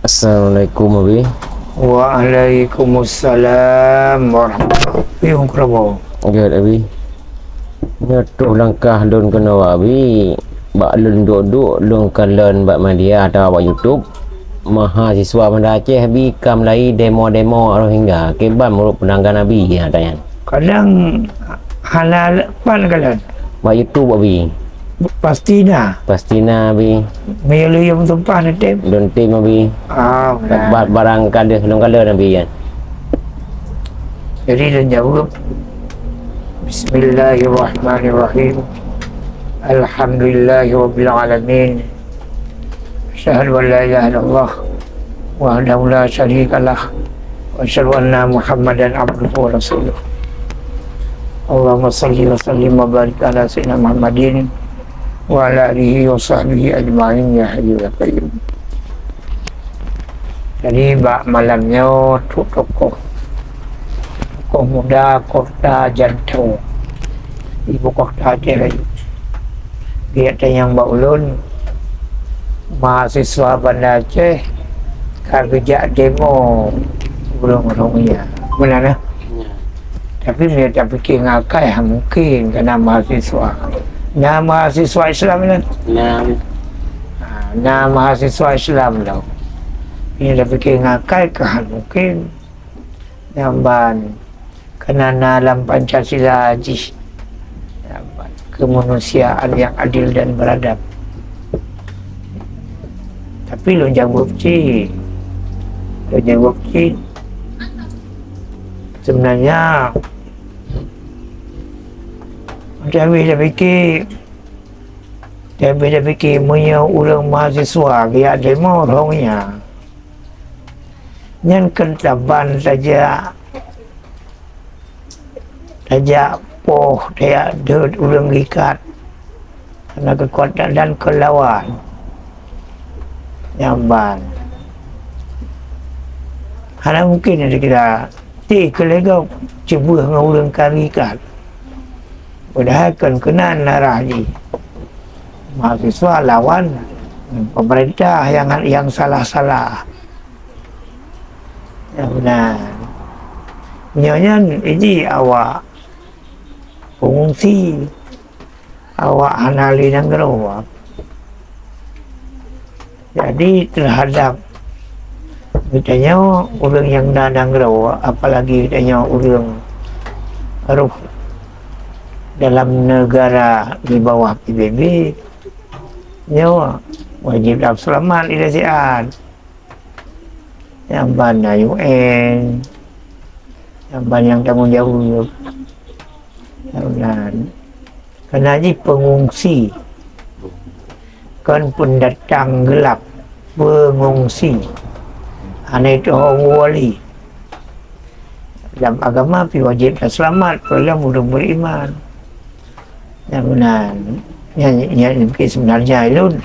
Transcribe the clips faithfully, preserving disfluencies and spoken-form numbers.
Assalamualaikum, Abi. Waalaikumsalam warahmatullahi wabarakatuh. Gét, Abi. Nyoe troh langkah lôn keunoe, Abi. Bak lôn duek-duek, lôn kalon bak media atawa bak YouTube, mahasiswa Banda Aceh, Abi, ka mulai demo-demo Rohingya. Kiban meunurot pandangan Abi, ya, tanya. Kadang hana leupah kalon. Bak YouTube, Abi. Pasti na. Pasti na, Abi. Meunyoe lôn tumpah na tem. Lôn tem, Abi. Ah, ba-, barang ka deuh lôn kalon, Abi, ya. Jadi lôn jaweueb, Bismillahirrahmanirrahim. Alhamdulillahirabbil alamin. Asyhadu an la ilaha illallah wahdahu la syarikalah. Wa asyhadu anna Muhammadan abduhu wa rasuluh. Allahumma shalli wa sallim wa barik ala sayyidina Muhammadin wa ala alihi wa sahbihi ajma'in ya hayyu ya qayyum. Jadi bak malam nyoe trok tokoh, tokoh muda kota Janto, ibu kota Aceh Rayeuk. Biet tanyong bak ulôn, mahasiswa Banda Aceh ka geujak demo ureuëng Rohingya. Meunan, eh? Ya. Tapi meunyoe tapike ngakai, ha, mungkin, karena mahasiswa. Na mahasiswa Islam nyan? Na. Ha, na mahasiswa Islam lom. Meunyoe tapike ngakai, ka ha mungkin. Nyang ban, karena na lam Pancasila jih. Nyang ban, kemanusiaan yang adil dan beradab. Tapi lôn jaweueb cit. Lôn jaweueb cit. Sebenarnya, Tapi dah fikir, tapi dah fikir, meunyoe ureuëng mahasiswa geujak demo Rohingya, nyan keu saban tajak, tajak poh, tajak deuet ureuëng geuikat. Karena keukuatan dan keulawan. Nyang ban. Hana mungkin kita ti keulegok ceubeuh ngon ureuëng ka geuikat. Padahai kon keunan darah jih. Mahasiswa lawan pemerintah yang, yang salah-salah. Ya benar. Nyoe nyan iji awak pengungsi. Awak hana lé nanggroe. Jadi, terhadap geutanyoe ureuëng nyang na nanggroe, apalagi geutanyoe ureuëng rôh dalam negara di bawah P B B, nyoe wajéb that seulamat ilée siat. Nyang ban na U N, nyang ban nyang tanggong jaweueb. Nyang nan. Karena jih pengungsi. Kon pendatang gelap, pengungsi. Hana itu wali. Dalam agama pi wajéb that seulamat, peue lom ureuëng beriman. Nyang meunan, nyang, nyang, nyang sebenarnya lôn,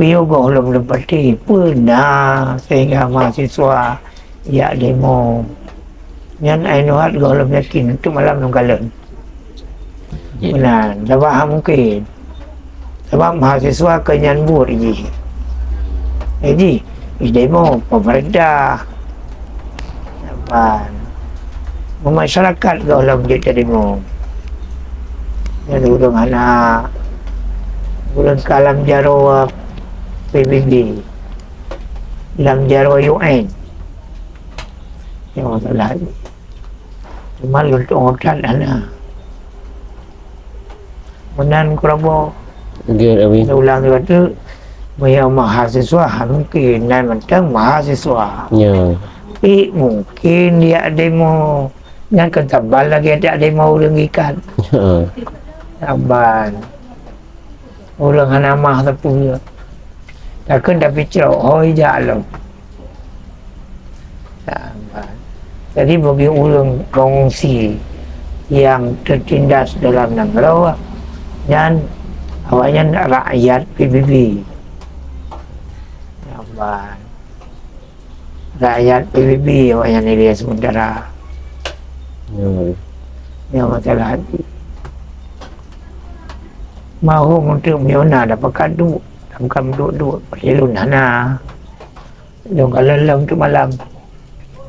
piôh gohlom lôn pati peue na sehingga mahasiswa jak demo. Nyan ai nuhat gohlom yakin untuk malam lôn kalon. Ya. Meunan, sabab hana mungkin. Sabab mahasiswa keu nyan buet jih. Jadi, demo pemerintah. Ban. Masyarakat gohlom jeuet tademo. Nyan ureuëng hana, ureuëng ka lam jaroe P B B, lam jaroe U N. Nyang masalah. Cuma lôn tueng that hana. Meunan keurabo. Nggih, Abi. Ulang lagée tu, meunyoe mahasiswa, ha, mungkin nan mantong mahasiswa. Ya. Tapi mungkin jak demo, nyan kon saban lagée jak demo ureuëng ikat. Heeh. Saban. Ureuëng hana mah sapeue. Takheun tapi cok hôi jak lom. Jadi bagi ureuëng pengungsi yang tertindas dalam nanggroe, nyan awaknyan rakyat P B B. Rakyat P B B awaknyan ilée sementara. Ya. Nyang masalah hati. Mahom untuk meunyoe na dapat kadu, dapat duek-duek, padahai lôn hana. Lôn kalon lom teuk malam.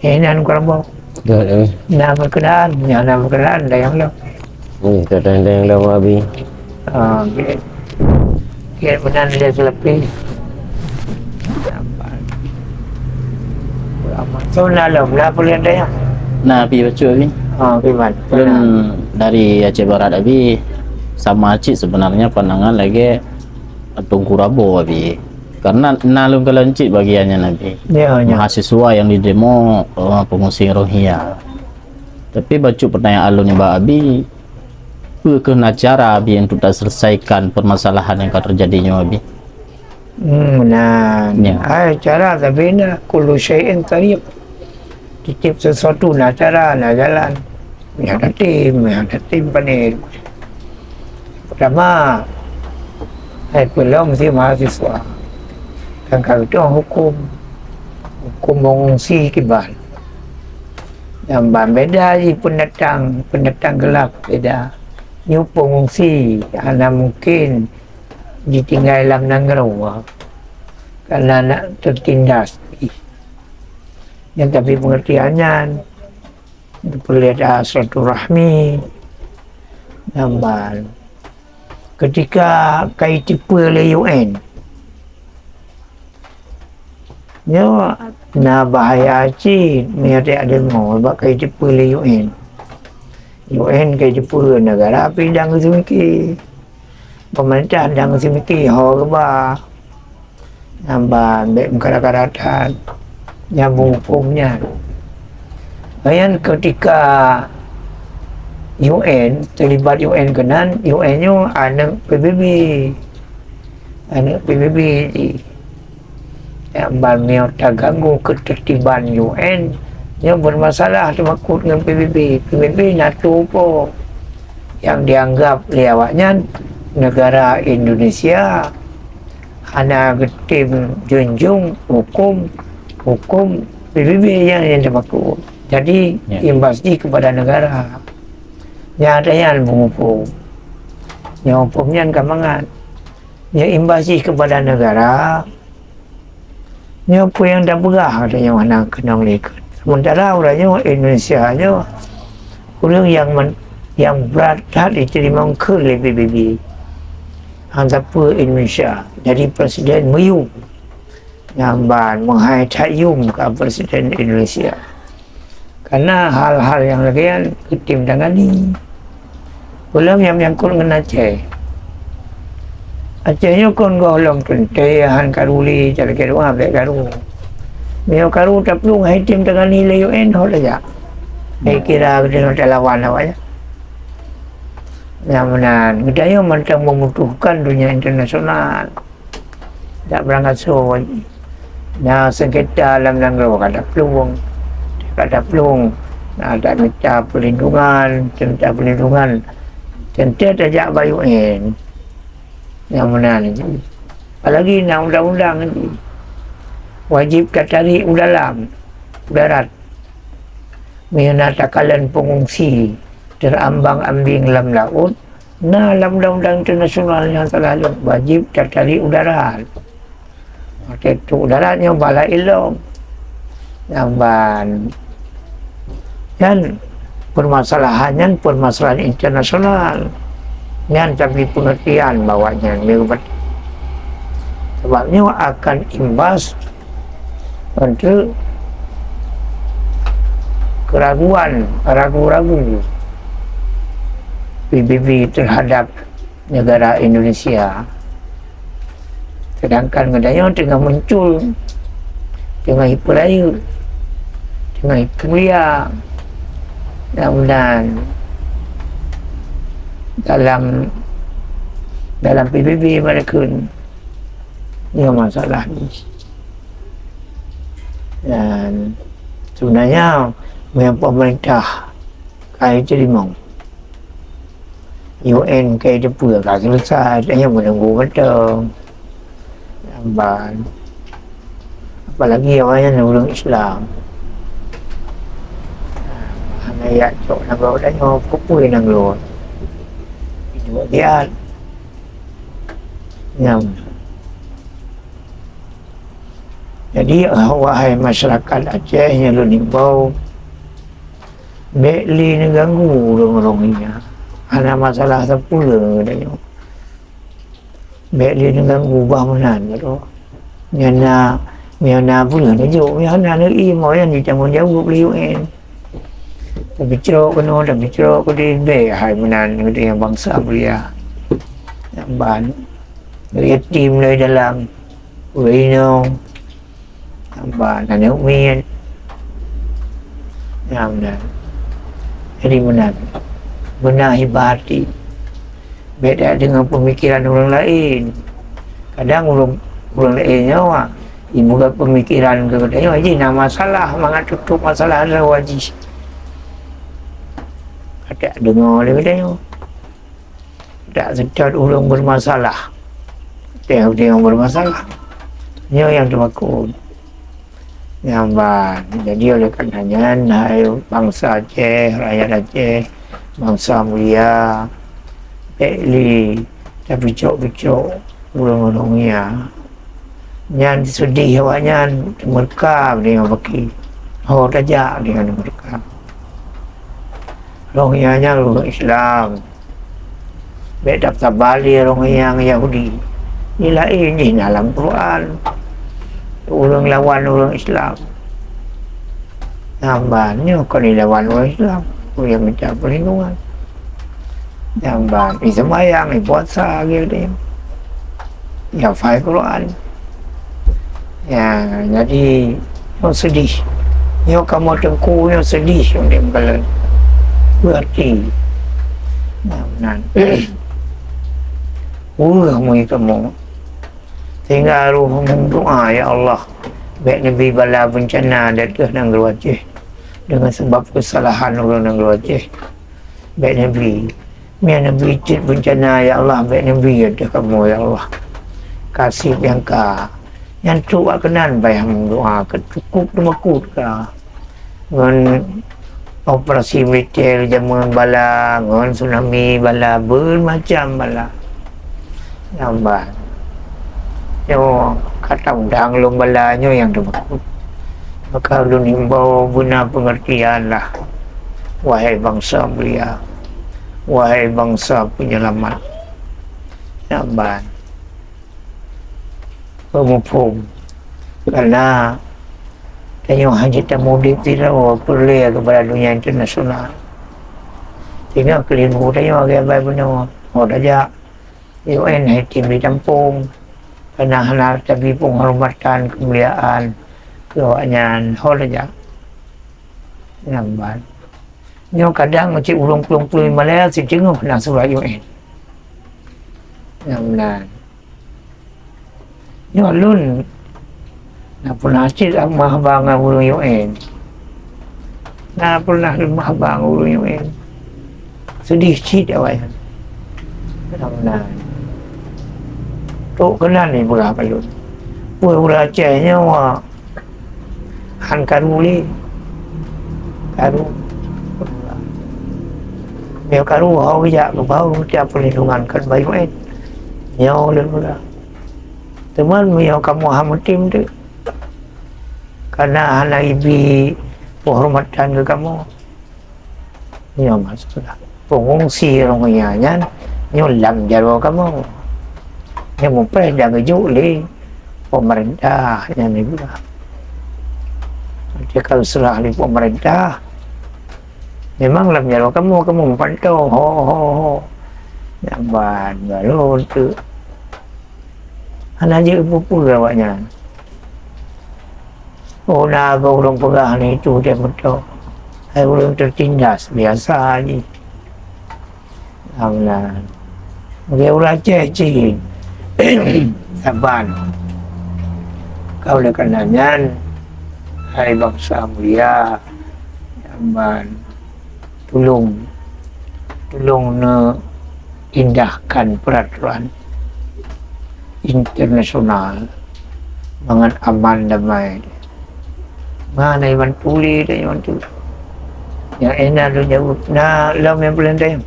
Eh, nan keureubeuen. Dah, dah. Nama kenaan, ya, nama kenaan, dayang lom. Hmm, tak ada yang lom, Abi. Ah, okey. Okey, benar dia selapis. So, na lom, na peuleueh dayang. Na, Abi, bacut, Abi. Ah, Abi, man. Lôn dari Aceh Barat, Abi. Sama cit sebenarnya pandangan lagèe Teungku Rabo, Abi. Karena na lôn kalon cit bagian nyan, Abi. Ya, ya. Mahasiswa yang didemo, eh, pengungsi Rohingya. Tapi bacut pertanyaan lôn nibak Abi, peu kheueh na cara Abi untuk taselesaikan permasalahan yang ka terjadi nyoe, Abi? Hmm, nah, ya. Ai, cara tapi na kullu syai'in tariq. Tiep-tiep sesuatu na cara, na jalan. Meuh tatem, meuh tatem pane. Pertama, hai peulom si mahasiswa. Kan ka geutueng huköm. Huköm pengungsi kiban. Nyang ban beda jih pendatang, pendatang gelap beda. Nyoe pengungsi hana mungkin jitinggai lam nanggroe. Karena nak tertindas. Nyang tapi pengertian nyan. Peuleueh silaturahmi. Nyan ban. Ketika ka jiteupeue lé U N, nyoe na bahaya cit meunyoe tajak demo bak ka jiteupeue lé U N. U N ka jiteupeue negara pih dang geuseumiké. Pemerintah dang geuseumiké ho geuba. Nyan ban bèk meukara-kara that nyang meuhuköm nyan. Nyan ketika U N, teulibat U N keunan, U N nyoe aneuk P B B. Aneuk P B B jih. Nyan ban meunyoe taganggu keuteurtiban U N, nyoe beumasalah teumakot ngon P B B. P B B na tupo nyang dianggap lé awaknyan negara Indonesia hana geutem junjung huköm, huköm P B B nyang, nyang teumakot. Jadi, ya, imbas jih kepada negara. Nyang ada nyan meuhuköm. Nyang huköm nyan ka mangat. Nyang imbas jih kepada negara. Nyoe peue nyang tapeugah, gata nyoe hana keunong lé kheun. Sementara uroe nyoe Indonesia nyoe ureueng nyang men-, nyang brat that jiteurimong kheun lé P B B. Hana sapeue Indonesia. Jadi presiden meuyum. Nyan ban meuhai that yum ka presiden Indonesia. Karena hal-hal nyang lagèe nyan geutem tangani. Peulom nyang menyangkut ngon Aceh. Aceh nyoe kon gohlom teuntèe han karu lé, cara keu doa bèk karu. Meunyoe karu taplueng han tem tangani lé U N, ho tajak. Hai kira geutanyoe talawan awaknyan. Nyang meunan, geutanyoe mantong membutuhkan dunia internasional. Jak beurangkasoe. Na sengketa lam nanggroe ka taplueng. Ka taplueng. Na tamita peulindungan, tamita peulindungan. Teuntèe tajak bak U N. Nyang meunan jih. Apalagi na undang-undang jih. Wajib tatarék u dalam, u darat. Meunyoe na takalon pengungsi teurambang-ambing lam laôt, na lam undang-undang internasional nyang salah lom, wajib tatarék u darat. Watèe trôk u darat nyoe bala ilong. Nyan ban. Nyan permasalahan nyan permasalahan internasional. Nyan tapi pengertian bahwa nyan, sabab nyoe akan imbas untuk keraguan, ragu-ragu P B B terhadap negara Indonesia. Sedangkan geutanyoe teungoh muncul, teungoh jipeurayeuk, teungoh jipeumulia. Mudah-mudahan dalam, dalam P B B meureukeun nyoe masalah jih. Dan sebenarnya meunyoe pemerintah ka jiteurimong, U N ka jiteupeue ka selesai, tanyoe meununggu mantong. Ban. Apalagi awaknyan ureueng Islam. Hana jak cok nanggroe tanyoe, peue-peue nanggroe. Itu kiat. Nyan. Jadi, wahai masyarakat Aceh nyang lôn imbau, bék lé neuganggu ureuëng-ureuëng nyan. Hana masalah sapeue geutanyoe. Bék lé neuganggu bah meunan keudroe. Nyan na, nyan na peue neujok, nyan na neu-i mo nyan jitanggung jaweueb lé U N. Tapi cok keunoe, tapi cok keudeh, bék hai meunan geutanyoe bansa mulia. Nyan ban. Yatim lé dalam, ureuëng inong. Hamba aneuk miet. Nyan meunan. Jadi meunan. Beuna hibati. Bék deungon peumikiran ureuëng laén. Kadang ureuëng, ureuëng laén nyoe, ibuka peumikiran keu geutanyoe, jih na masalah, mangat tutup masalah droe jih. Katak deungoe lé geutanyoe. Dak seutôt ureuëng bermasalah. Teuh ureuëng bermasalah. Nyoe nyang teumakot. Nyan ban. Jadi oleh karena nyan, hai bansa Aceh, rakyat Aceh, bansa mulia, bék lé tapeucok-peucok ureuëng-ureuëng nyan. Nyan seudeh awaknyan, teumeureuka deungon baki. Ho tajak deungon teumeureuka. Rohingya nyan ureuëng Islam. Bék daftar bali Rohingya ngon Yahudi. Nilai jih na lam Quran. Ureuëng lawan ureuëng Islam. Nyan ban nyoe kon lawan ureuëng Islam. Ureuëng minta perlindungan. Nyan ban, i seumayang, i puasa gitu. Ya, fai Quran. Ya, jadi, nyoe seudeh. Nyoe kamoe teungku, nyoe seudeh, nyoe meukalon. Berarti, nah, meunan. Ureuëng mui kamoe. Sehingga harôh meudoa, "Ya Allah, bék neubi bala beuncana di ateueh nanggroe Aceh deungon sabab keusalahan ureuëng nanggroe Aceh. Bék neubi. Meunyo neubi cit beuncana, ya Allah, bék neubi ateueh kamoe, ya Allah." Kasih nyang ka. Nyan trok awaknyan payah meudoa, keu cukôp teumakot ka. Ngon operasi militer jameun bala, ngon tsunami bala, beumacam bala. Nyan ban. Nyoe ka taundang lom bala nyoe nyang teumakot. Maka ulôn imbau beuna peungeurtian lah, wahai bansa mulia, wahai bansa peunyeulamat. Nyan ban. Peumuphom. Karena tanyoe hana jeuet tamudik sidroe peureulée keupada donya internasional. Sehingga keulibu tanyoe lagée bai bunoe. Ho tajak, U N hai tem jitampông. Karena hana tabi peunghormatan, keumuliaan keu awaknyan. Ho tajak. Nyan ban. Nyoe kadang cit ureuëng plueng-plueng Malaya siteungoh na surat U N. Nyan meunan. Nyoe lôn na pernah cit lemah haba ngon ureuëng U N. Na pernah lemah haba ngon ureuëng U N. Seudeh cit awaknyan. Nyan meunan. Trok keunan ipeugah bak lôn. Peue ureuëng Aceh nyoe? Han karu lé. Karu. Meunyoe karu, ho geujak keu bahu, tiep peulindungan kon bayu ék. Nyoe lôn peugah. Teuma meunyoe kamoe hana meutem teuk, kana hana ibi peuhormatan keu kamoe. Nyoe masalah. Peungungsi Rohingya nyan nyoe lam jaroe kamoe. Nyoe mupreh dan geujok lé peumeurintah nyan juga. Jika seurah lé peumeurintah, memang lam jaroe kamoe, kamoe meupantoe, ho, ho, ho. Nyan ban galon teuk. Hana jeuet peue-peue awaknyan. Oh, na ureuëng peugah nyan itu dia beutôi. Hai ureuëng teutindas biasa jih. Amna. Bagi ureuëng Aceh cit. Saban. Ka oleh karena nyan, hai bansa mulia, saban. Tulông, tulông neuindahkan peuratoran internasional mangat aman damai. Mana iban tuli dan iban tuli. Nyang éna lôn jaweueb na lom nyang peulantang.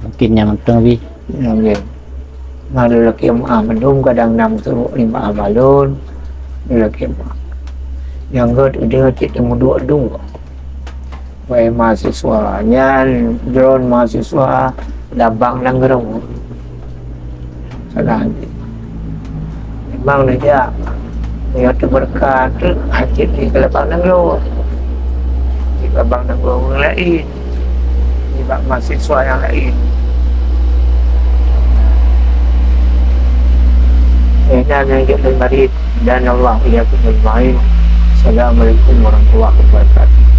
Mungkin nyang mantong bi. Nyang lé. Malu laki maaf mandum kadang nam suruh lima balon. Laki maaf. Nyang gét idéh cit teumuduek-duek. Wahai mahasiswa, nyan droen mahasiswa Labang Nanggroe. Salah. Memang neujak. Nyoe teuh beureukat teuh hana cit di Labang Nanggroe. Di Labang Nanggroe ureueng laén. Nibak mahasiswa nyang laén. Eh, nyan nyang jeuet lôn barit. Dan Allah iyyakum ajmain. Assalamualaikum warahmatullahi wabarakatuh.